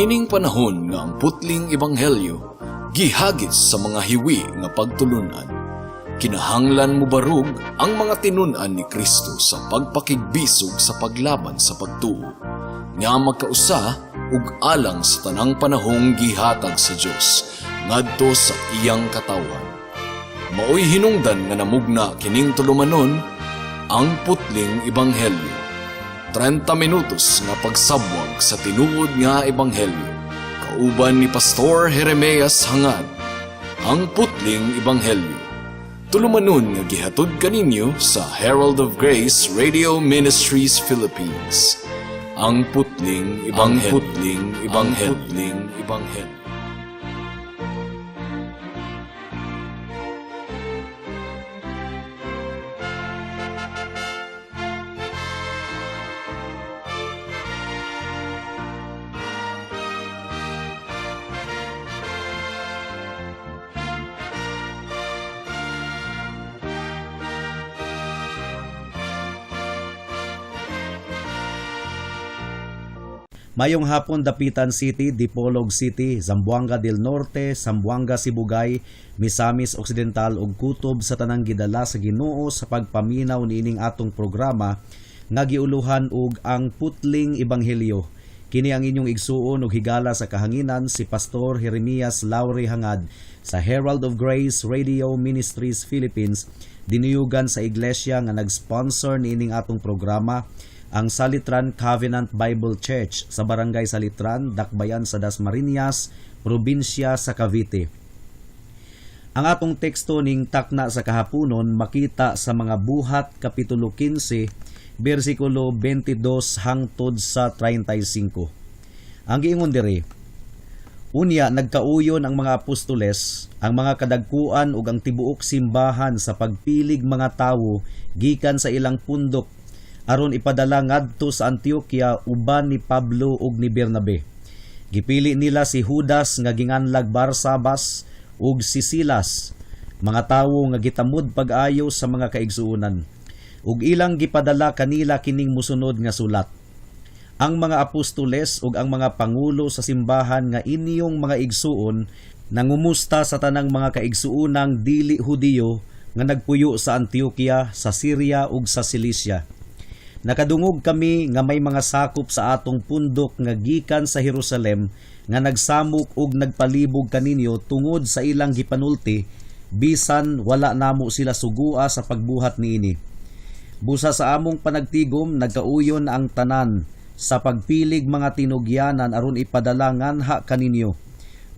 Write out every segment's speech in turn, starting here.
Niining panahon nga ang putling ebanghelyo gihagis sa mga hiwi nga pagtulunan, kinahanglan mobarog ang mga tinun-an ni Kristo sa pagpakigbisog sa paglaban sa pagtuo nga magkausa ug alang sa tanang panahong gihatag sa Dios ngadto sa iyang katawhan. Maoy hinungdan nga namugna kining tulumanon, Ang Putling Ebanghelyo. 30 minutos nga pagsabwag sa tinuod nga ebanghelyo. Kauban ni Pastor Jeremias Hangad. Ang Putling Ebanghelyo. Tulumanon nga gihatod kaninyo sa Herald of Grace Radio Ministries Philippines. Ang Putling Ebanghelyo. Ang Putling Ebanghelyo. Ang Putling Ebanghelyo. Mayong hapon, Dapitan City, Dipolog City, Zamboanga del Norte, Zamboanga Sibugay, Misamis Occidental ug kutob sa tanang gidala sa Ginoo sa pagpaminaw niining atong programa nga giuluhan og Ang Putling Ebanghelyo. Kini ang inyong igsuon ug higala sa kahanginan, si Pastor Jeremias Laure Hangad sa Herald of Grace Radio Ministries Philippines, dinuyugan sa iglesia nga nag-sponsor niining atong programa, ang Salitran Covenant Bible Church sa Barangay Salitran, Dakbayan sa Dasmariñas, probinsya sa Cavite. Ang atong teksto ning takna sa kahaponon makita sa Mga Buhat Kapitulo 15, bersikulo 22 hangtod sa 35. Ang giingon diri, "Unya nagkauyon ang mga apostoles, ang mga kadagkuan ug ang tibuok simbahan sa pagpilig mga tawo gikan sa ilang pundok aron ipadala ngadto sa Antioquia uban ni Pablo ug ni Bernabe. Gipili nila si Judas nga ginganlag Barsabas ug si Silas, mga tawo nga gitamod pag-ayo sa mga kaigsuonan. Ug ilang gipadala kanila kining musunod nga sulat: Ang mga apostoles ug ang mga pangulo sa simbahan nga inyong mga igsuon nangumusta sa tanang mga kaigsuonang dili Hudiyo nga nagpuyo sa Antioquia, sa Syria ug sa Cilicia. Nakadungog kami nga may mga sakop sa atong pundok nga gikan sa Jerusalem nga nagsamok ug nagpalibog kaninyo tungod sa ilang gipanulti, bisan wala namo sila sugua sa pagbuhat niini. Busa sa among panagtigom, nagkauyon ang tanan sa pagpilig mga tinugyanan aron ipadala nganha kaninyo.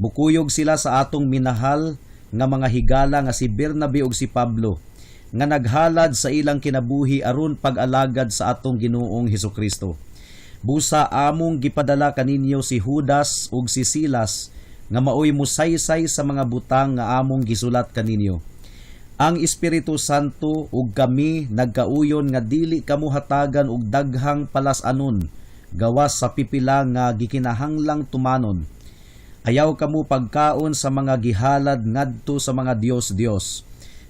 Mukuyog sila sa atong minahal nga mga higala nga si Bernabe ug si Pablo, nga naghalad sa ilang kinabuhi aron pag-alagad sa atong Ginoong Hesukristo. Busa among gipadala kaninyo si Judas ug si Silas nga maoy musaysay sa mga butang nga among gisulat kaninyo. Ang Espiritu Santo ug kami nagkauyon nga dili kamo hatagan og daghang palas-anon gawas sa pipila nga gikinahanglang tumanon. Ayaw kamo pagkaon sa mga gihalad ngadto sa mga dios-dios.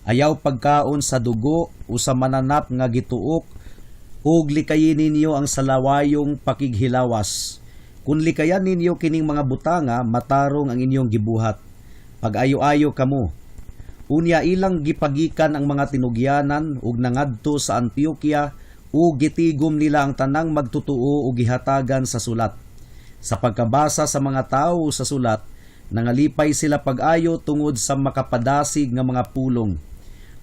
Ayaw pagkaon sa dugo o sa mananap nga gituok, ug likayin ninyo ang salawayong pakighilawas. Kung likayan ninyo kining mga butanga, matarong ang inyong gibuhat. Pag-ayo-ayo kamo." Unya ilang gipagikan ang mga tinugyanan ug nangadto sa Antioquia ug gitigom nila ang tanang magtutuo ug gihatagan sa sulat. Sa pagkabasa sa mga tawo sa sulat, nangalipay sila pag-ayo tungod sa makapadasig nga mga pulong.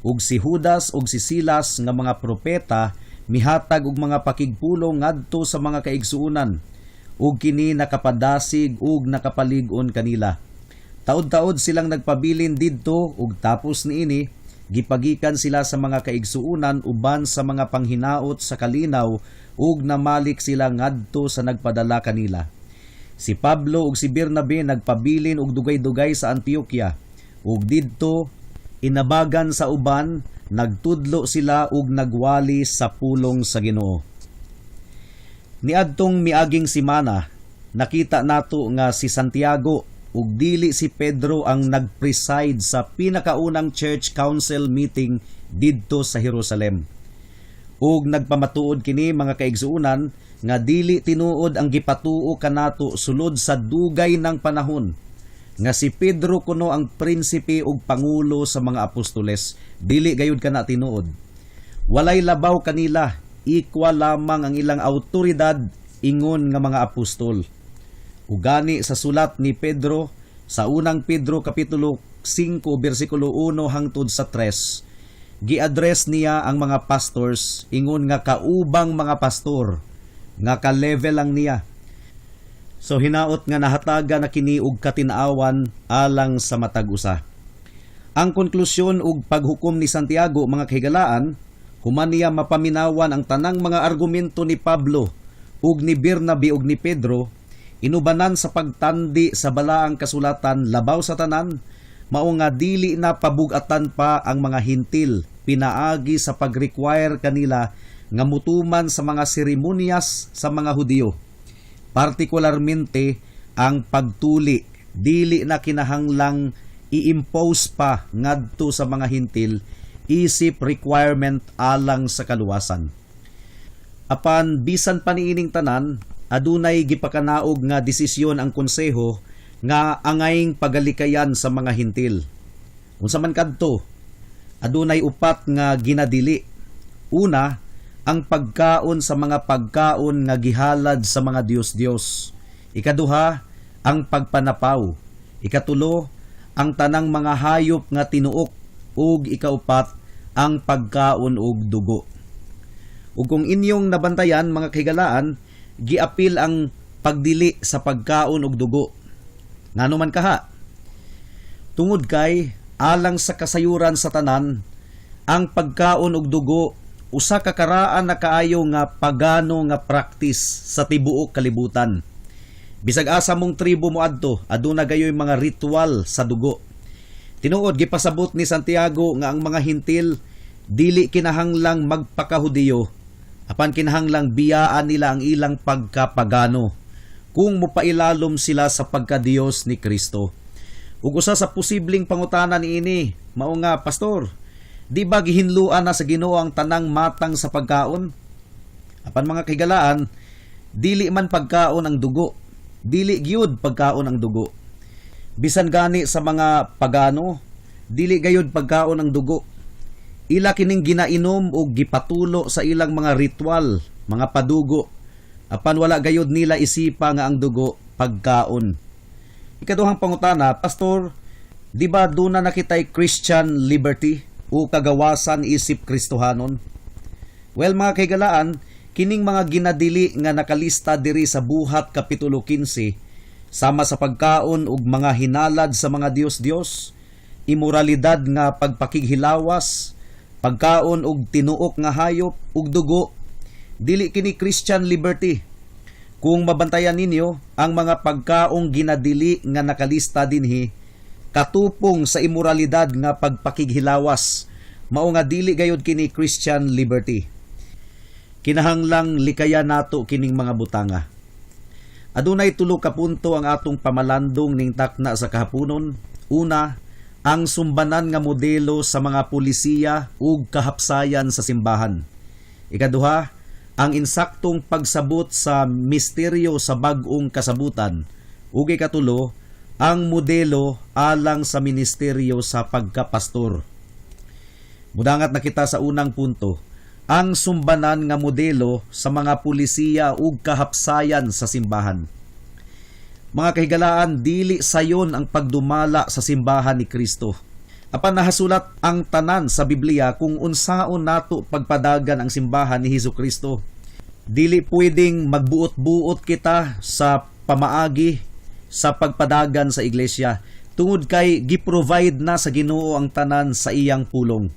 Ug si Judas ug si Silas nga mga propeta mihatag og mga pakigpulong ngadto sa mga kaigsuonan, ug kini nakapadasig ug nakapalig-on kanila. Taod-taod silang nagpabilin didto, ug tapos niini gipagikan sila sa mga kaigsuonan uban sa mga panghinaot sa kalinaw ug namalik sila ngadto sa nagpadala kanila. Si Pablo ug si Bernabe nagpabilin og dugay-dugay sa Antioquia, ug didto inabagan sa uban nagtudlo sila ug nagwali sa pulong sa Ginoo. Niadtong miaging simana, nakita nato nga si Santiago ug dili si Pedro ang nag-preside sa pinakaunang church council meeting didto sa Jerusalem. Ug nagpamatuod kini, mga kaigsuonan, Nga dili tinuod ang gipatuo kanato sulod sa dugay ng panahon nga si Pedro kuno ang prinsipe ug pangulo sa mga apostoles. Dili gayud kana tinuod. Walay labaw kanila, equal lamang ang ilang autoridad ingon nga mga apostol. Ugani sa sulat ni Pedro sa Unang Pedro kapitulo 5 bersikulo 1 hangtod sa 3, gi-address niya ang mga pastors ingon nga kaubang mga pastor nga ka-level lang niya. So hinaot nga nahataga na kini og katin-awan alang sa matag usa. Ang konklusyon ug paghukom ni Santiago, mga kahigalaan, human niya mapaminawan ang tanang mga argumento ni Pablo ug ni Bernabe ug ni Pedro, inubanan sa pagtandi sa balaang kasulatan, labaw sa tanan, mao nga dili na pabugatan pa ang mga Hintil pinaagi sa pag-require kanila nga mutuman sa mga seremonyas sa mga Hudiyo. Partikularmente ang pagtuli, dili na kinahanglang i-impose pa ngadto sa mga Hintil isip requirement alang sa kaluwasan. Apan bisan pa niining tanan, adunay gipakanaog nga desisyon ang konseho nga angayng pagalikayan sa mga Hintil. Unsa man kadto? Adunay upat nga ginadili. Una, ang pagkaon sa mga pagkaon nga gihalad sa mga diyos-diyos. Ikaduha, ang pagpanapaw. Ikatulo, ang tanang mga hayop nga tinuok, ug ikaupat, ang pagkaon og dugo. Ug kung inyong nabantayan, mga kahigalaan, giapil ang pagdili sa pagkaon og dugo. Ngano man kaha? Tungod kay alang sa kasayuran sa tanan, ang pagkaon og dugo usa ka karaan na kaayo nga pagano nga practice sa tibuok kalibutan. Bisag asa mong tribo moadto, aduna gayoy mga ritual sa dugo. Tinuod gipasabot ni Santiago nga ang mga Hintil dili kinahanglang magpakahudiyo, apan kinahanglang biyaan nila ang ilang pagkapagano kung mopailalom sila sa pagkadiyos ni Kristo. Ug usa sa posibleng pangutana niini, mao nga, "Pastor, di ba gihinluan na sa Ginoo ang tanang matang sa pagkaon?" Apan mga kahigalaan, dili man pagkaon ang dugo. Dili gyud pagkaon ang dugo. Bisan gani sa mga pagano, dili gayud pagkaon ang dugo. Ila kining ginainom og gipatulo sa ilang mga ritual, mga padugo. Apan wala gayud nila isipa nga ang dugo pagkaon. Ikaduhang pangutana, "Pastor, di ba duna na kitay Christian liberty o kagawasan isip Kristohanon?" Well, mga kahigalaan, kining mga ginadili nga nakalista diri sa Buhat Kapitulo 15, sama sa pagkaon og mga hinalad sa mga diyos-diyos, imoralidad nga pagpakighilawas, pagkaon og tinuok nga hayop ug dugo, dili kini Christian liberty. Kung mabantayan ninyo, ang mga pagkaong ginadili nga nakalista dinhi katupong sa imoralidad nga pagpakighilawas, mao nga dili gayud kini Christian liberty. Kinahanglang likayan nato kining mga butanga. Adunay tulo ka punto ang atong pamalandong ning takna sa kahaponon. Una, ang sumbanan nga modelo sa mga pulisiya ug kahapsayan sa simbahan. Ikaduha, ang insaktong pagsabot sa misteryo sa bag-ong kasabutan. Ug ikatulo, ang modelo alang sa ministeryo sa pagkapastor. Mudangat na kita sa unang punto, ang sumbanan nga modelo sa mga pulisiya ug kahapsayan sa simbahan. Mga kahigalaan, dili sayon ang pagdumala sa simbahan ni Kristo. Apan nahasulat ang tanan sa Biblia kung unsaon nato pagpadagan ang simbahan ni Hesus Kristo. Dili pwedeng magbuot-buot kita sa pamaagi sa pagpadagan sa iglesia tungod kay gi-provide na sa Ginoo ang tanan sa iyang pulong.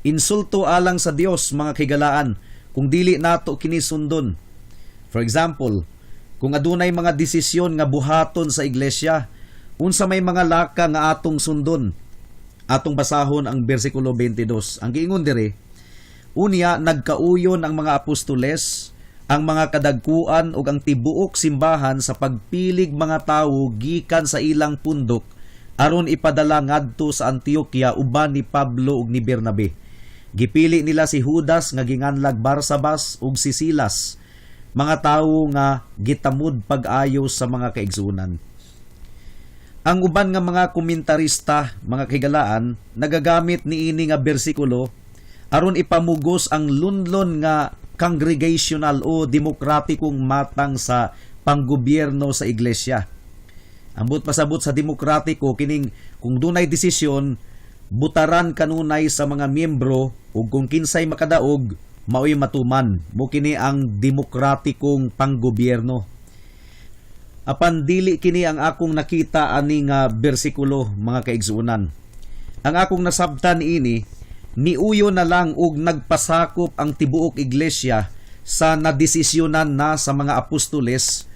Insulto alang sa Dios, mga kahigalaan, kung dili nato kini sundon. For example, kung adunay mga desisyon nga buhaton sa iglesia, unsa may mga laka nga atong sundon? Atong basahon ang bersikulo 22. Ang giingon diri, "Unya nagkauyon ang mga apostoles, ang mga kadagkuan ug ang tibuok simbahan sa pagpilig mga tawo gikan sa ilang pundok aron ipadala ngadto sa Antioquia uban ni Pablo ug ni Bernabe. Gipili nila si Judas nga ginganlag Barsabas ug si Silas. Mga tawo nga gitamod pag-ayo sa mga kaigsuonan. Ang uban nga mga komentarista, mga kahigalaan, nagagamit niini nga bersikulo aron ipamugos ang lunlon nga congregational o demokratikong matang sa panggobyerno sa iglesia. Ambot pasabot sa demokratiko kining kung dunay desisyon, butaran kanunay sa mga miyembro ug kung kinsay makadaog, maoy matuman. Mo kini ang demokratikong panggobyerno. Apan dili kini ang akong nakita ani nga bersikulo, mga kaigsuonan. Ang akong nasabtan ini, miuyo na lang og nagpasakop ang tibuok iglesia sa nadesisyonan na sa mga apostoles.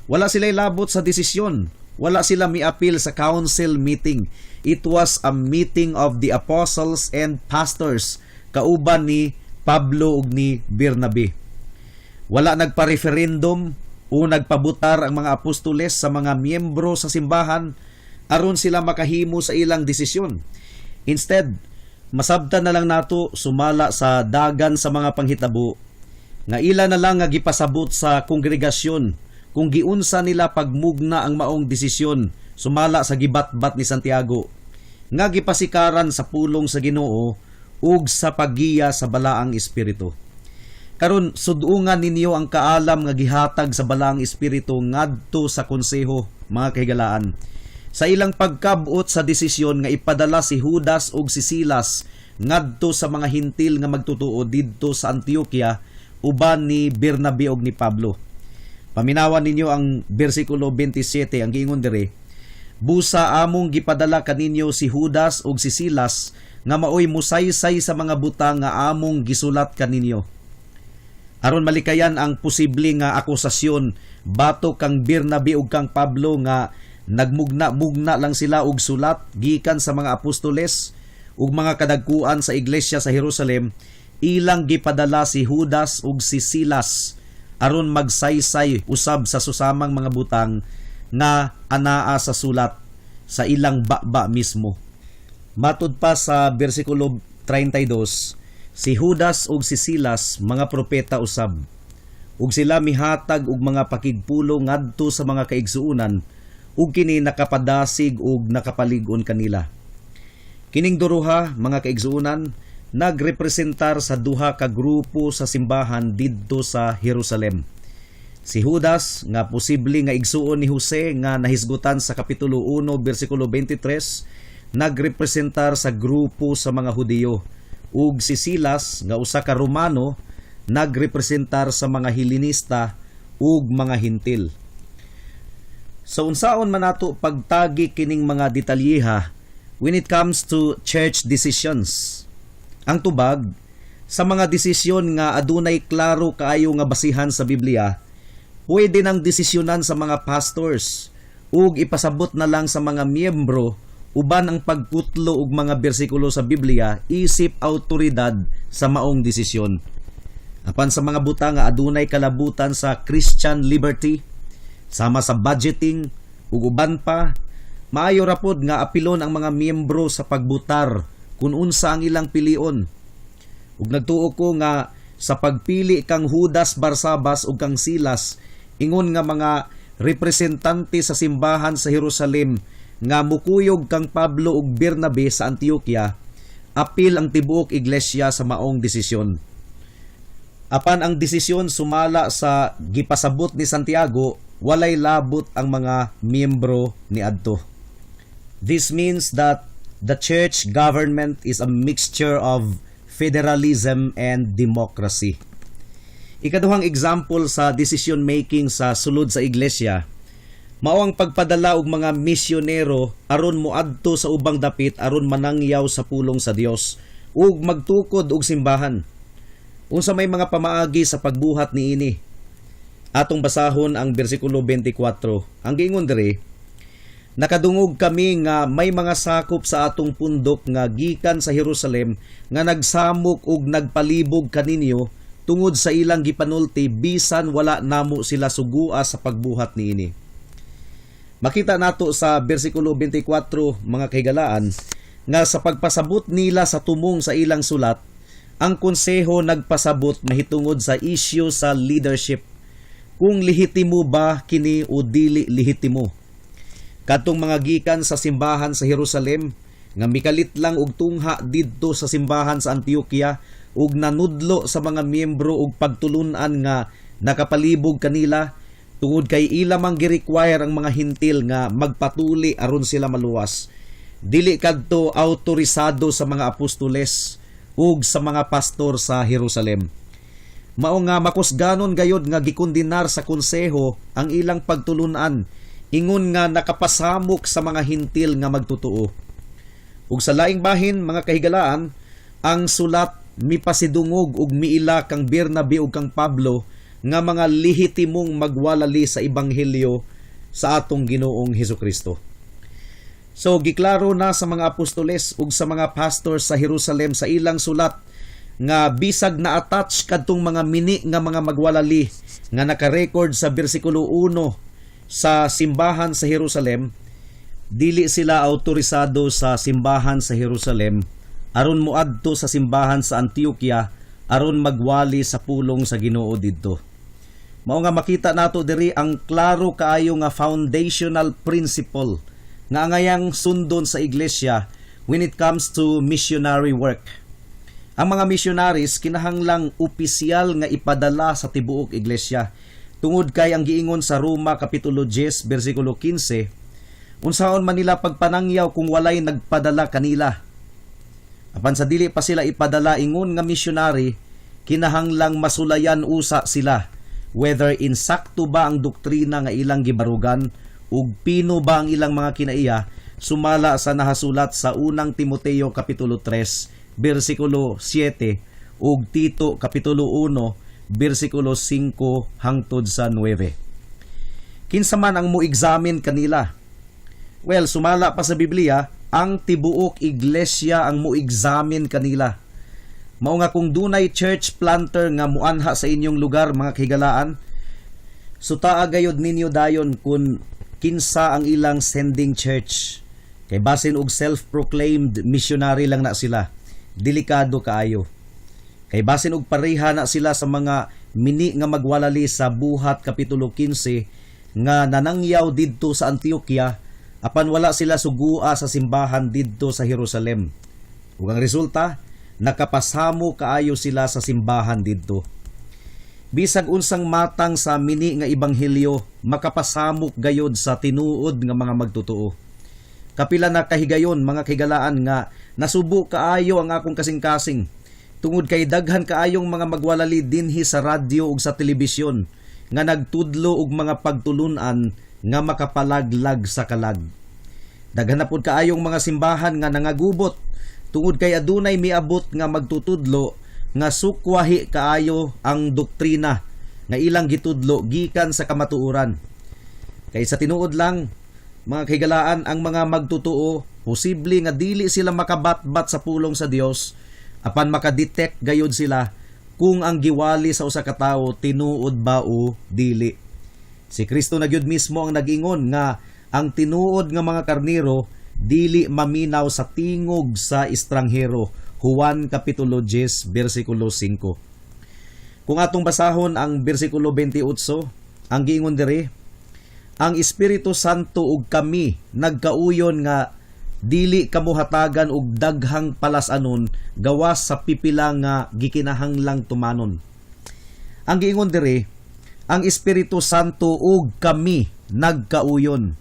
Wala sila labot sa desisyon. Wala sila miapil sa council meeting. It was a meeting of the apostles and pastors kauban ni Pablo ug ni Bernabe. Wala nagpa-referendum o nagpabutar ang mga apostoles sa mga miyembro sa simbahan aron sila makahimo sa ilang desisyon. Instead, masabtan na lang nato sumala sa dagan sa mga panghitabo nga ila na lang nga gipasabot sa kongregasyon kung giunsa nila pagmugna ang maong desisyon sumala sa gibatbat ni Santiago nga gipasikaran sa pulong sa Ginoo ug sa paggiya sa Balaang Espiritu. Karon, sudungan ninyo ang kaalam nga gihatag sa Balaang Espiritu ngadto sa konseho, mga kahigalaan, sa ilang pagkabot sa desisyon nga ipadala si Judas ug si Silas ngadto sa mga Hintil nga magtutuo didto sa Antioquia uban ni Bernabe ug ni Pablo. Paminawan ninyo ang bersikulo 27, ang giingon diri: "Busa among gipadala kaninyo si Judas ug si Silas nga maoy musaysay sa mga butang nga among gisulat kaninyo." Aron malikayan ang posible nga akusasyon batok kang Bernabe ug kang Pablo nga nagmugna-mugna lang sila og sulat gikan sa mga apostoles ug mga kadagkuan sa iglesia sa Jerusalem, ilang gipadala si Judas ug si Silas aron magsaysay usab sa susamang mga butang nga anaa sa sulat sa ilang baba mismo. Matud pa sa bersikulo 32, si Judas ug si Silas mga propeta usab. Ug sila mihatag og mga pakigpulong ngadto sa mga kaigsuonan ug kini nakapadasig ug nakapalig-on kanila. Kining duruha, mga kaigsuonan, nagrepresentar sa duha ka grupo sa simbahan didto sa Jerusalem. Si Judas nga posible nga igsuon ni Jose nga nahisgutan sa kapitulo 1 bersikulo 23, nagrepresentar sa grupo sa mga Hudiyo, ug si Silas nga usa ka Romano nagrepresentar sa mga Helenista ug mga Hintil. So unsaon man nato pagtagi kining mga detalyeha when it comes to church decisions? Ang tubag, sa mga desisyon nga adunay klaro kaayo nga basihan sa Biblia, pwede nang desisyonan sa mga pastors ug ipasabot na lang sa mga miyembro uban ang pagputlo og mga bersikulo sa Biblia isip autoridad sa maong desisyon. Apan sa mga butang nga adunay kalabutan sa Christian liberty, sama sa budgeting ug uban pa, maayo ra pod nga apilon ang mga miyembro sa pagbutar kung unsa ang ilang pilion. Ug nagtuo ko nga sa pagpili kang Judas Barsabas ug kang Silas ingon nga mga representante sa simbahan sa Jerusalem nga mukuyog kang Pablo ug Bernabe sa Antioquia, apil ang tibuok iglesia sa maong desisyon. Apan ang desisyon sumala sa gipasabot ni Santiago, walay labot ang mga miyembro niadto. This means that the church government is a mixture of federalism and democracy. Ikaduhang example sa decision making sa sulod sa iglesia, mao ang pagpadala og mga misyonero aron moadto sa ubang dapit aron manangyaw sa pulong sa Dios ug magtukod og simbahan. Unsa may mga pamaagi sa pagbuhat niini? Atong basahon ang bersikulo 24. Ang giingon diri: "Nakadungog kami nga may mga sakop sa atong pundok nga gikan sa Jerusalem nga nagsamok ug nagpalibog kaninyo tungod sa ilang gipanulti, bisan wala namo sila sugua sa pagbuhat niini." Makita nato sa bersikulo 24, mga kahigalaan, nga sa pagpasabot nila sa tumong sa ilang sulat, ang konseho nagpasabot mahitungod sa issue sa leadership. Kung lehitimo ba kini o dili lehitimo. Kadtong mga gikan sa simbahan sa Jerusalem nga mikalit lang og tungha didto sa simbahan sa Antioquia ug nanudlo sa mga miyembro og pagtulunan nga nakapalibog kanila tungod kay ila mang gi-require ang mga Hentil nga magpatuli aron sila maluwas. Dili kadto autorisado sa mga apostoles ug sa mga pastor sa Jerusalem. Mao nga makusganon gayod nga gikondenar sa konseho ang ilang pagtulunan, ingon nga nakapasamok sa mga Hentil nga magtotoo. Ug sa laing bahin, mga kahigalaan, ang sulat mipasidungog ug miila kang Bernabe ug kang Pablo nga mga lehitimong magwalali sa ebanghelyo sa atong Ginoong Hesukristo. So giklaro na sa mga apostoles ug sa mga pastor sa Jerusalem sa ilang sulat nga bisag na attach kadtong mga mini nga mga magwalali nga naka-record sa bersikulo 1 sa simbahan sa Jerusalem, dili sila autorisado sa simbahan sa Jerusalem aron moadto sa simbahan sa Antioquia aron magwali sa pulong sa Ginoo didto. Mao nga makita nato diri ang klaro kaayo nga foundational principle nga angayang sundon sa iglesia when it comes to missionary work. Ang mga missionaries kinahanglang opisyal nga ipadala sa tibuok iglesia. Tungod kay ang giingon sa Roma kapitulo 10 bersikulo 15, unsaon man nila pagpanangyaw kung walay nagpadala kanila? Apan sa dili pa sila ipadala ingon nga missionary, kinahanglang masulayan usa sila whether insakto ba ang doktrina nga ilang gibarugan ug pino ba ang ilang mga kinaiya sumala sa nahasulat sa Unang Timoteo kapitulo 3 bersikulo 7 ug Tito kapitulo 1 bersikulo 5 hangtod sa 9. Kinsa man ang mo-examine kanila? Well, sumala pa sa Biblia, ang tibuok iglesia ang mo-examine kanila. Mao nga kung dunay church planter nga muanha sa inyong lugar, mga kahigalaan, sutaa gayod ninyo dayon kung kinsa ang ilang sending church. Kay basin og self-proclaimed missionary lang na sila. Delikado kaayo. Kay basin og pareha na sila sa mga mini nga magwalali sa Buhat kapitulo 15 nga nanangyaw didto sa Antioquia apan wala sila sugua sa simbahan didto sa Jerusalem. Ug ang resulta, nakapasamo kaayo sila sa simbahan didto. Bisag unsang matang sa mini nga ebanghelyo, makapasamok gayod sa tinuod nga mga magtotoo. Kapila na kahigayon, mga kahigalaan, nga nasubo kaayo ang akong kasing-kasing tungod kay daghan kaayong mga magwalali dinhi sa radyo ug sa telebisyon nga nagtudlo og mga pagtulunan nga makapalaglag sa kalag. Daghan na pud kaayong mga simbahan nga nangagubot tungod kay adunay miabot nga magtutudlo nga sukwahi kaayo ang doktrina nga ilang gitudlo gikan sa kamatuoran. Kay sa tinuod lang, mga kahigalaan, ang mga magtotoo, posible nga dili sila makabatbat sa pulong sa Dios, apan makadetect gayod sila kung ang giwali sa usa ka tawo tinuod ba o dili. Si Kristo na gyud mismo ang nag-ingon nga ang tinuod nga mga karnero dili maminaw sa tingog sa estranghero. Juan kapitulo 10 bersikulo 5. Kung atong basahon ang bersikulo 28, ang giingon diri, "Ang Espiritu Santo ug kami nagkauyon nga dili kamo hatagan og daghang palas-anon gawas sa pipila nga gikinahanglang tumanon." Ang giingon diri, ang Espiritu Santo ug kami nagkauyon.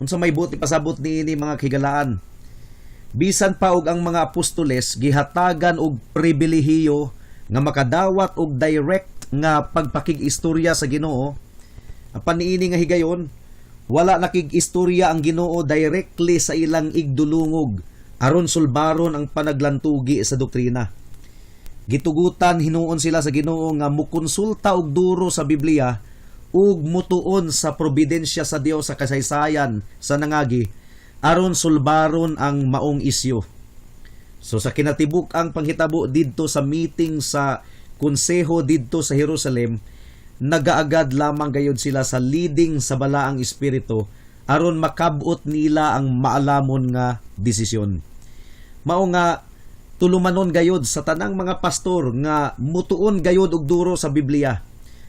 Unsa may buot ipasabot niini, mga kahigalaan? Bisan pa og ang mga apostoles gihatagan og pribilehiyo nga makadawat og direct nga pagpakig-istorya sa Ginoo, apan niini nga higayon, wala nakig-istorya ang Ginoo directly sa ilang igdulungog aron sulbaron ang panaglantugi sa doktrina. Gitugutan hinuon sila sa Ginoo nga mukonsulta og duro sa Biblia ug mutuon sa providensya sa Dios sa kasaysayan sa nangagi aron sulbaron ang maong isyu. So sa kinatibuk ang panghitabo didto sa meeting sa konseho didto sa Jerusalem, nagaagad lamang gayod sila sa leading sa Balaang Espiritu aron makabot nila ang maalamon nga desisyon. Mao nga tulumanon gayod sa tanang mga pastor nga mutuon gayod og duro sa Biblia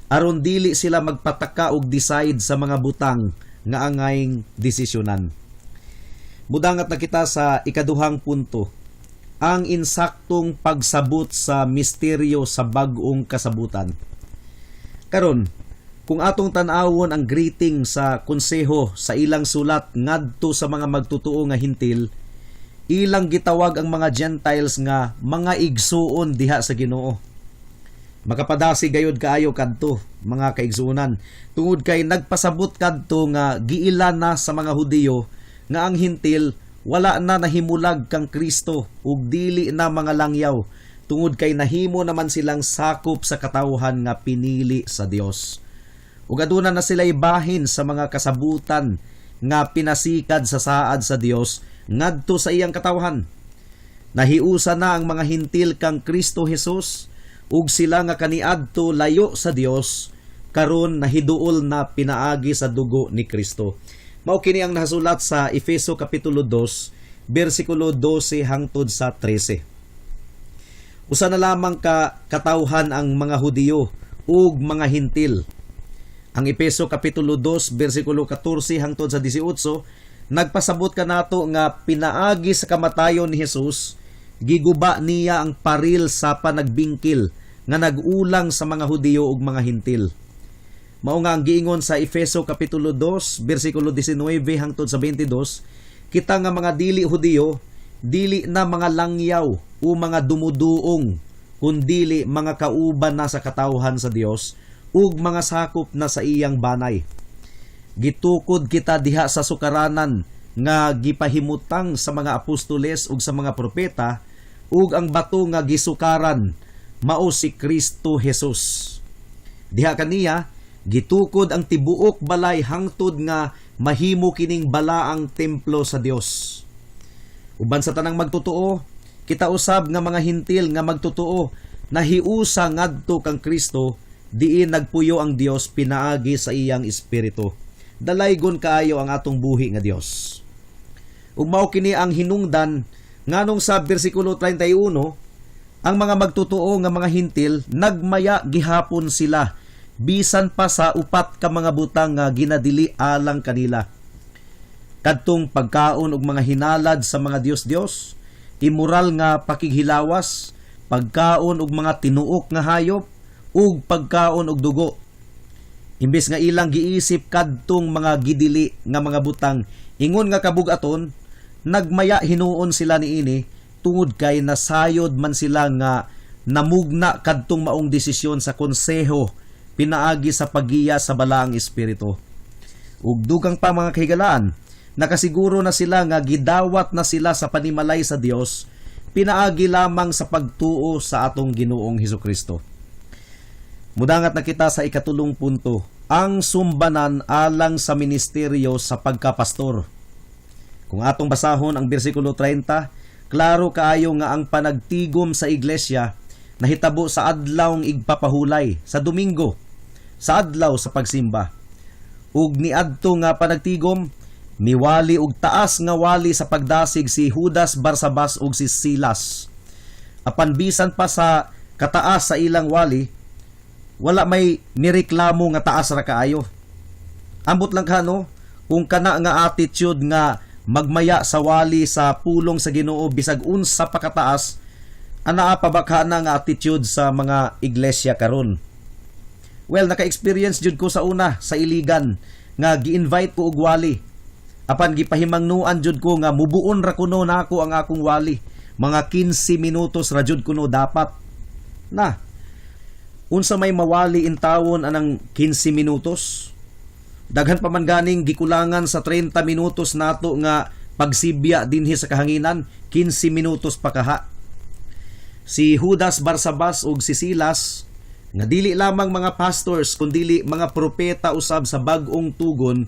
aron dili sila magpataka og decide sa mga butang nga angayng desisyonan. Mudangat na kita sa ikaduhang punto, ang insaktong pagsabot sa misteryo sa bag-ong kasabutan. Karon, kung atong tan-awon ang greeting sa konseho sa ilang sulat ngadto sa mga magtotoo nga Hentil, ilang gitawag ang mga Gentiles nga mga igsuon diha sa Ginoo. Makapadasi gayod kaayo kadto, mga kaigsuonan, tungod kay nagpasabot kadto nga giila na sa mga Hudiyo nga ang Hentil wala na nahimulag kang Kristo ug dili na mga langyaw tungod kay nahimo naman silang sakop sa katawhan nga pinili sa Dios. Ug aduna na sila'y bahin sa mga kasabutan nga pinasikad sa saad sa Dios ngadto sa iyang katawhan. Nahiusa na ang mga Hentil kang Kristo Jesus ug sila nga kaniadto layo sa Dios karon nahiduol na pinaagi sa dugo ni Kristo. Mao kini ang nasulat sa Efeso kapitulo 2 bersikulo 12 hangtod sa 13. Usa na lamang ka katawhan ang mga Hudiyo ug mga Hentil. Ang Efeso kapitulo 2 bersikulo 14 hangtod sa 18 nagpasabot kanato nga pinaagi sa kamatayon ni Jesus, giguba niya ang paril sa panagbingkil nga nag-ulang sa mga Hudiyo ug mga Hentil. Mao nga ang giingon sa Efeso kapitulo 2 bersikulo 19 hangtod sa 22, kita nga mga dili Hudiyo dili na mga langyaw o mga dumuduong, kundili mga kauban na sa katawhan sa Dios ug mga sakop na sa iyang banay. Gitukod kita diha sa sukaranan nga gipahimutang sa mga apostoles ug sa mga propeta, ug ang bato nga gisukaran mao si Kristo Jesus. Diha kaniya gitukod ang tibuok balay hangtod nga mahimo kining balaang templo sa Dios. Uban sa tanang magtotoo, kita usab nga mga Hentil nga magtotoo nahiusa ngadto kang Kristo, diin nagpuyo ang Dios pinaagi sa iyang espiritu. Dalaygon kaayo ang atong buhi nga Dios. Ug mao kini ang hinungdan nganong sa bersikulo 31 ang mga magtotoo nga mga Hentil nagmaya gihapon sila bisan pa sa upat ka mga butang nga ginadili alang kanila. Kadtong pagkaon og mga hinalad sa mga dios-dios, immoral nga pakighilawas, pagkaon og mga tinuok nga hayop, ug pagkaon og dugo. Imbes nga ilang giisip kadtong mga gidili nga mga butang ingon nga kabugaton, nagmaya hinuon sila niini tungod kay nasayod man sila nga namugna kadtong maong desisyon sa konseho pinaagi sa paggiya sa Balaang Espiritu. Ug dugang pa, mga kahigalaan, nakasiguro na sila nga gidawat na sila sa panimalay sa Dios pinaagi lamang sa pagtuo sa atong Ginoong Hesukristo. Mudangat na kita sa ikatulong punto, ang sumbanan alang sa ministeryo sa pagkapastor. Kung atong basahon ang bersikulo 30, klaro kaayo nga ang panagtigom sa iglesia nahitabo sa adlawng igpapahulay, sa Domingo, sa adlaw sa pagsimba. Ug niadto nga panagtigom, miwali og taas nga wali sa pagdasig si Judas Barsabas ug si Silas. Apan bisan pa sa kataas sa ilang wali, wala may nireklamo nga taas ra kaayo. Ambot lang kano kung kana nga attitude nga magmaya sa wali sa pulong sa Ginoo bisag unsa pa kataas, anaa pa ba kana nga attitude sa mga iglesia karon? Well, naka-experience jud ko sa una sa Iligan nga gi-invite ko og wali. Apan gipahimangnuan jud ko nga mubuon ra kuno nako ang akong wali. Mga 15 minutos ra jud kuno dapat. Na. Unsa may mawali intawon anang 15 minutos? Daghan pa man ganing gikulangan sa 30 minutos nato nga pagsibya dinhi sa kahanginan, 15 minutos pa kaha. Si Judas Barsabas ug si Silas nga dili lamang mga pastors kundili mga propeta usab sa bag-ong tugon,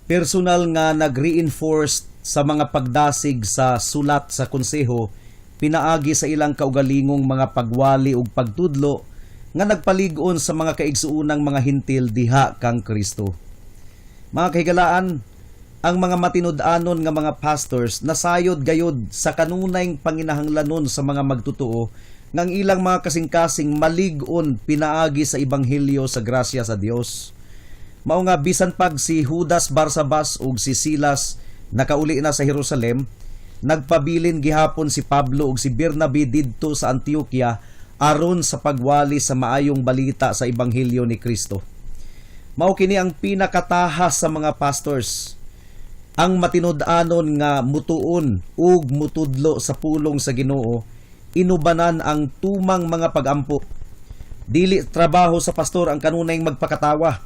personal nga nag-reinforce sa mga pagdasig sa sulat sa konseho pinaagi sa ilang kaugalingong mga pagwali ug pagtudlo nga nagpalig-on sa mga kaigsuonang mga Hentil diha kang Kristo. Mga kahigalaan, ang mga matinud-anon nga mga pastors nasayod gayod sa kanunay panginahanglanon sa mga magtotoo Nga ang ilang mga kasing-kasing malig-on pinaagi sa ebanghelyo sa grasya sa Dios. Mao nga bisan pag si Judas Barsabas ug si Silas nakauli na sa Jerusalem, nagpabilin gihapon si Pablo ug si Bernabe didto sa Antioquia aron sa pagwali sa maayong balita sa ebanghelyo ni Kristo. Mao kini ang pinakatahas sa mga pastors, ang matinud-anon nga mutuon ug mutudlo sa pulong sa Ginoo inubanan ang tumang mga pagampo. Dili trabaho sa pastor ang kanunay magpakatawa.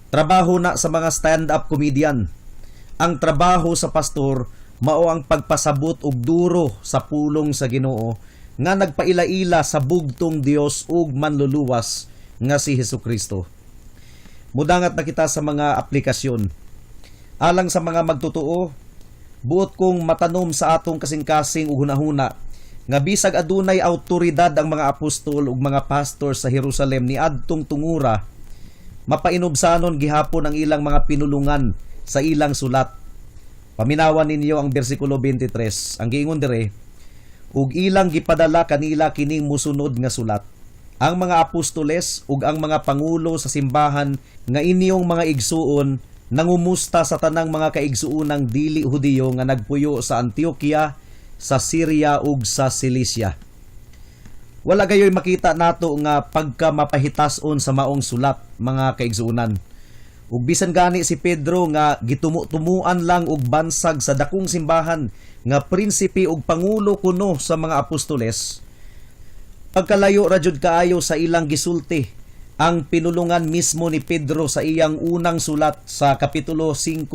Trabaho na sa mga stand-up comedian. Ang trabaho sa pastor mao ang pagpasabot og duro sa pulong sa Ginoo nga nagpaila-ila sa bugtong Dios ug manluluwas nga si Hesukristo. Mudangat na kita sa mga aplikasyon. Alang sa mga magtotoo, buot kong matanom sa atong kasing-kasing ug hunahuna nga bisag adunay awtoridad ang mga apostol ug mga pastor sa Jerusalem niadtong tungura, mapainubsanon gihapon ang ilang mga pinulungan sa ilang sulat. Paminawan ninyo ang bersikulo 23. Ang giingon dire, "Ug ilang gipadala kanila kining musunod nga sulat. Ang mga apostoles ug ang mga pangulo sa simbahan nga inyong mga igsuon nangumusta sa tanang mga kaigsuonang dili Hudiyo nga nagpuyo sa Antioquia, sa Syria ug sa Cilicia." Wala gayoy makita nato nga pagka mapahitason sa maong sulat, mga kaigsuonan. Ug bisan gani si Pedro nga gitumo-tumuan lang og bansag sa dakong simbahan nga prinsipe ug pangulo kuno sa mga apostoles, pagkalayo ra jud kaayo sa ilang gisulti ang pinulungan mismo ni Pedro sa iyang unang sulat sa kapitulo 5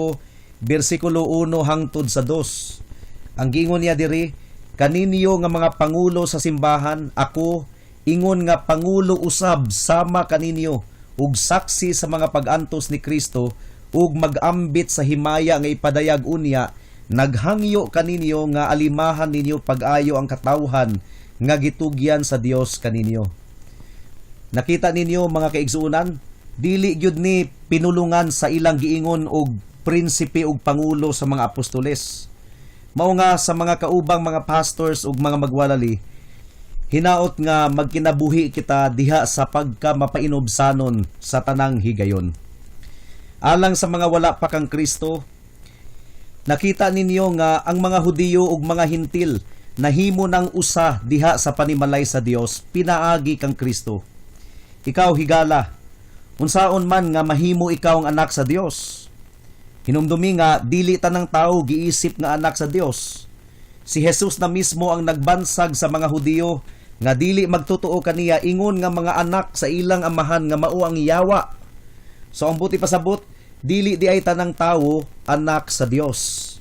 bersikulo 1 hangtod sa 2. Ang giingon niya diri, "Kaninyo nga mga pangulo sa simbahan, ako ingon nga pangulo usab sama kaninyo ug saksi sa mga pag-antos ni Kristo ug mag-ambit sa himaya nga ipadayag unya, naghangyo kaninyo nga alimahan ninyo pag-ayo ang katawhan nga gitugyan sa Dios kaninyo." Nakita ninyo, mga kaigsuonan, dili gyud ni pinulungan sa ilang giingon og prinsipe ug pangulo sa mga apostoles. Mao nga sa mga kaubang mga pastors ug mga magwalali, hinaot nga magkinabuhi kita diha sa pagka mapainubsanon sa tanang higayon. Alang sa mga wala pa kang Kristo, nakita ninyo nga ang mga Hudiyo ug mga Hintil nahimo ng usa diha sa panimalay sa Dios pinaagi kang Kristo. Ikaw, higala, unsaon man nga mahimo ikaw ang anak sa Dios? Hinumdumi nga dili tanang tao giisip nga anak sa Dios. Si Jesus na mismo ang nagbansag sa mga Hudiyo nga dili magtotoo kaniya ingon nga mga anak sa ilang amahan nga mao ang yawa. So ang buti pasabot, dili di ay tanang tawo anak sa Dios.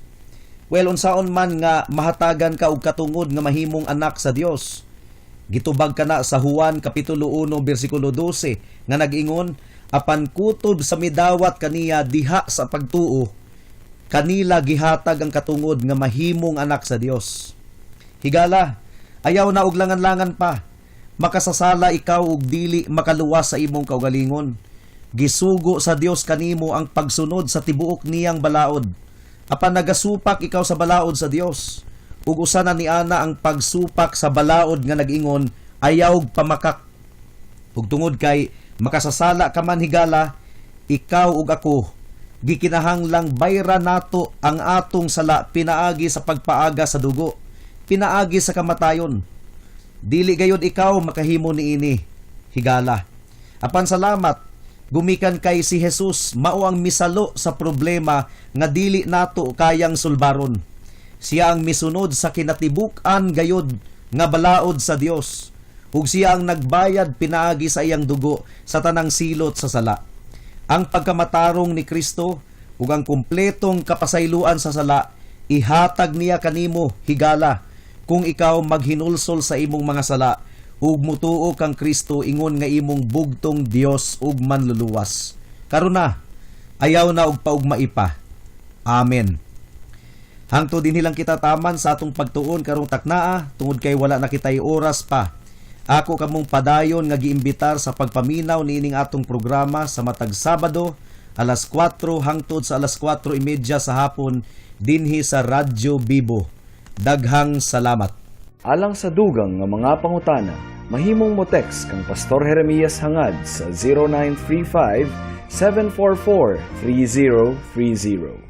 Well, unsaon man nga mahatagan ka og katungod nga mahimong anak sa Dios? Gitubag ka na sa Juan kapitulo 1 bersikulo 12 nga nag-ingon, "Apan kutob sa midawat kaniya diha sa pagtuo, kanila gihatag ang katungod nga mahimong anak sa Dios." Higala, ayaw na og langan-langan pa. Makasasala ikaw og dili makaluwas sa imong kaugalingon. Gisugo sa Dios kanimo ang pagsunod sa tibuok niyang balaod. Apan nagasupak ikaw sa balaod sa Dios. Ug usa na niana ang pagsupak sa balaod nga nag-ingon, "Ayaw pamakak." Ug tungod kay makasasala ka man, higala, ikaw ug ako gikinahanglang bayra nato ang atong sala pinaagi sa pagpaaga sa dugo, pinaagi sa kamatayon. Dili gayud ikaw makahimo niini, higala. Apan salamat gumikan kay si Jesus mao ang misalo sa problema nga dili nato kayang sulbaron. Siya ang misunod sa kinatibuk-an gayud nga balaod sa Dios. Ug siya ang nagbayad pinaagi sa iyang dugo sa tanang silot sa sala. Ang pagkamatarong ni Kristo ug ang kumpletong kapasayloan sa sala ihatag niya kanimo, higala, kung ikaw maghinulsol sa imong mga sala ug mutuo kang Kristo ingon nga imong bugtong Dios ug manluluwas. Karon na, ayaw na og paugmai pa. Amen. Hangtod dinhi lang kita taman sa atong pagtuon karong taknaa tungod kay wala na kitay oras pa. Ako kamong padayon nga giimbitar sa pagpaminaw niining atong programa sa matag Sabado alas 4 hangtod sa alas 4:30 sa hapon dinhi sa Radyo Bibo. Daghang salamat. Alang sa dugang nga mga pangutana, mahimong mo text kang Pastor Jeremias Hangad sa 0935 744 3030.